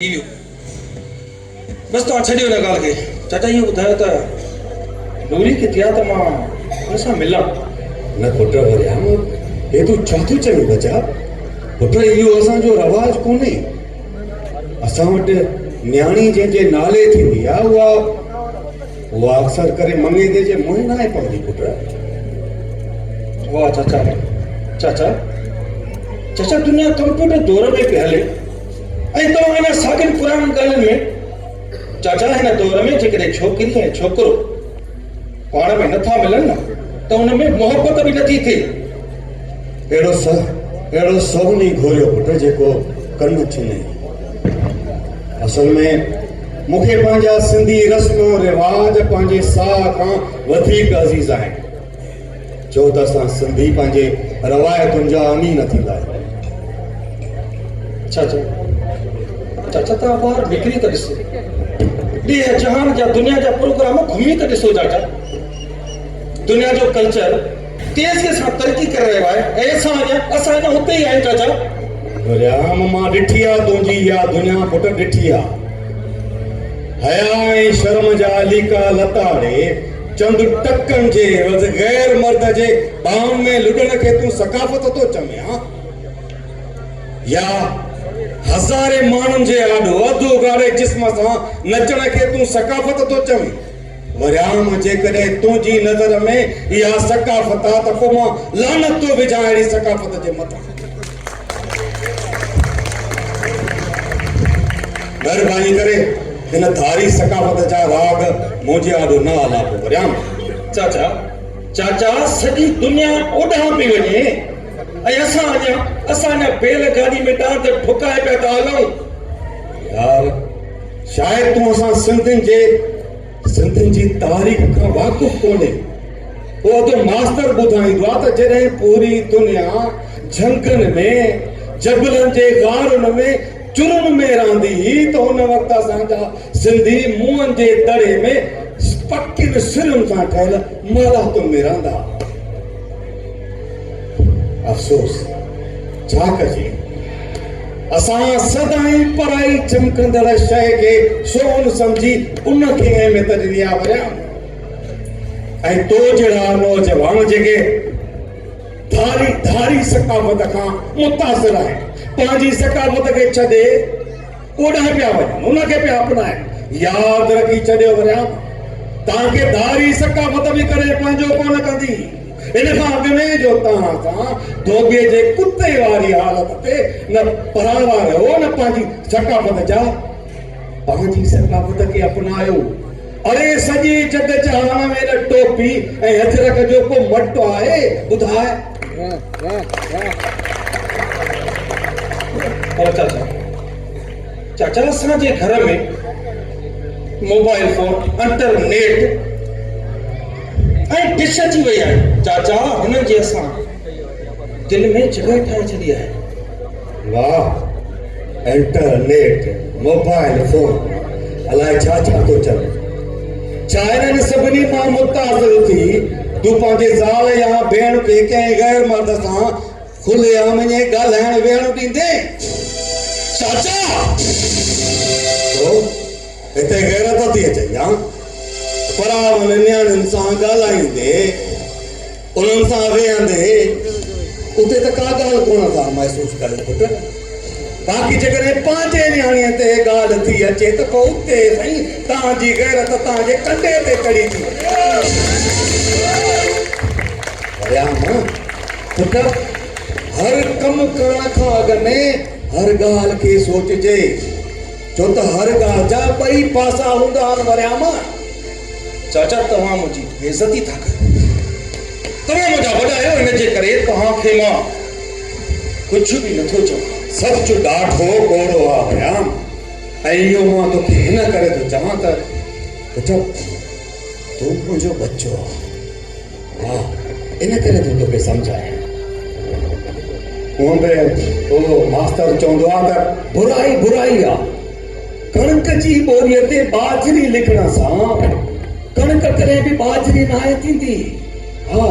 ٿي ويو. بس توهان ڇڏيو ان ڳالهه کي. چاچا اهو ٻڌايو ته نوري ڪٿي آ ته مان ان سان ملان. نه پٽ وريام، هي تون ڇا ٿو چوين بچا؟ پٽ اهو اسان جو رواج ڪونهي. اسان وٽ نياڻي جنهن جي نالي ٿيندي آ اها اها اڪثر ڪري مڱيندي جي منهن ناهي پوندي پٽ. واهه چاچا چاچا چاچا دنيا ڪمپيوٽر دور ۾ پئي هلي. ۽ توهان اڃا ساڳين پراڻين ڳالهين ۾. چاچا هن دور ۾ جيڪڏهن ڇوڪري ۽ ڇوڪرو پاڻ ۾ نٿا ملن نه ته ان ۾ محبت به نٿي ٿئي. اهڙو اهڙو سوني گهوريو پٽ جيڪو ڪن ڇني. اصل ۾ مون کي پنهنجا سنڌي رسمون رواج پنهنجي ساهه کان وڌيڪ عزيز آهن. ڇو ته اسان سنڌي پنهنجي روايتن جا امين ٿيندا آهيون. چاچا چاچا توهان ٻاهر نڪري ته ڏسو ڏيهه جهان جا دنيا جا پروگرام گهمي ته ڏسو چاچا دنيا جو ڪلچر تيزي سان ترقي ڪري رهيو آهي ۽ اسان اڃا اسان اڃا اتي ئي آهيون چاچا. وريام مان ڏٺي آ تنهنجي اها دنيا پٽ ڏٺي آ حيا ۽ شرم جا ليڪا لتاڙي چند ٽڪن جي عيوض غير مرد جي ٻانهن ۾ لڏڻ کي تون ثقافت ٿو چوين ها؟ يا هزارين ماڻهن جي آڏو اڌ اگهاڙي جسم سان نچڻ کي تون ثقافت ٿو چوين؟ وريام جيڪڏهن تنهنجي نظر ۾ اها ثقافت آ ته پوء مان لعنت ٿو وجهان اهڙي ثقافت جي مٿان. مهرباني ڪري هن ڌاري ثقافت جا راڳ منهنجي آڏو نه آلاپو وريام. چاچا چاچا سڄي دنيا اوڏانهن پئي وڃي ۽ اسان اڃا اسان اڃا بيل گاڏي ۾ ڏاند ٺڪائي پيا ٿا هلون. يار شايد تون اسان سنڌين جي سنڌين جي تاريخ کان واقف ڪونهين. اهو ته ماستر ٻڌائيندو آهي ته جڏهن پوري دنيا جهنگن ۾، جبلن جي غارن ۾، چرن ۾ رهندي هئي ته ان وقت اسان جا سنڌي موئن جي دڙي ۾ پڪين سرن سان ٺهيل محلاتن ۾ رهندا هئا. افسوس! ڇا ڪجي؟ اسان سدائين پرائي چمڪندڙ شيء کي سون سمجهي ان کي اهميت ڏني آهي وريام. ۽ تو جهڙا نوجوان جيڪي ڌاري ڌاري ثقافت کان متاثر آهن پنهنجي ثقافت کي ڇڏي اوڏانهن پيا وڃن ان کي پيا اپنائن ياد رکي ڇڏيو وريام توهان کي ڌاري ثقافت به ڪڏهن پنهنجو ڪونه ڪندي ان کان اڳ ۾ جو توهان سان ڌوٻي جي ڪتي واري حالت تي نه پراوا رهو نه پنهنجي ثقافت جا پنهنجي ثقافت کي اپنايو. اڙي سڄي جڳ جهان ۾ ان ٽوپي ۽ اجرڪ جو ڪو مٽ آهي؟ ٻڌاء. پر چاچا، چاچا اسان جي گهر ۾ موبائل فون، انٽرنيٽ ۽ ڊش اچي وئي آهي. چاچا هنن جي اسان دل ۾ جڳهه ٺاهي ڇڏي آهي. واهه انٽرنيٽ، موبائل فون الائي ڇا ڇا ٿو چوين. ڇا انهن سڀني مان متاثر ٿي تون پنهنجي زال يا ڀيڻ کي ڪنهن غير مرد سان کلي عام ائين ڳالهائڻ ويهڻ ڏيندين؟ چاچا! تو هتي غيرت ٿي اچئي ها؟ پراون نياڻين سان ڳالهائيندي، انهن سان ويهندي اتي ته ڪا ڳالهه ڪونه ٿا محسوس ڪريو پٽ. باقي جيڪڏهن پنهنجي نياڻيء تي ڳالهه ٿي اچي ته پوء اتي سائين توهان جي غيرت توهان جي ڪنڊي تي چڙهي ٿي وڃي. وريام، پٽ هر ڪم ڪرڻ کان اڳ ۾ هر ڳالهه کي سوچجي، ڇو ته هر ڳالهه جا ٻئي پاسا هوندا آهن. وريام. چاچا توهان منهنجي بيعزتي ٿا ڪريو. توهان منهنجا وڏا آهيو ان جي ڪري توهان کي مان ڪجهه به نٿو چوان. سچ ڏاڍو ڪوڙو آ وريام ۽ اهو مان توکي هن ڪري ٿو چوان ته پٽ تون منهنجو ٻچو آ ها ان ڪري ٿو توکي سمجهايان. هونء به اهو ماستر چوندو آ ته برائي برائي آ. ڪڻڪ جي ٻوريء تي ٻاجهري لکڻ سان ڪڻڪ ڪڏهن به ٻاجهري ناهي ٿيندي. ها!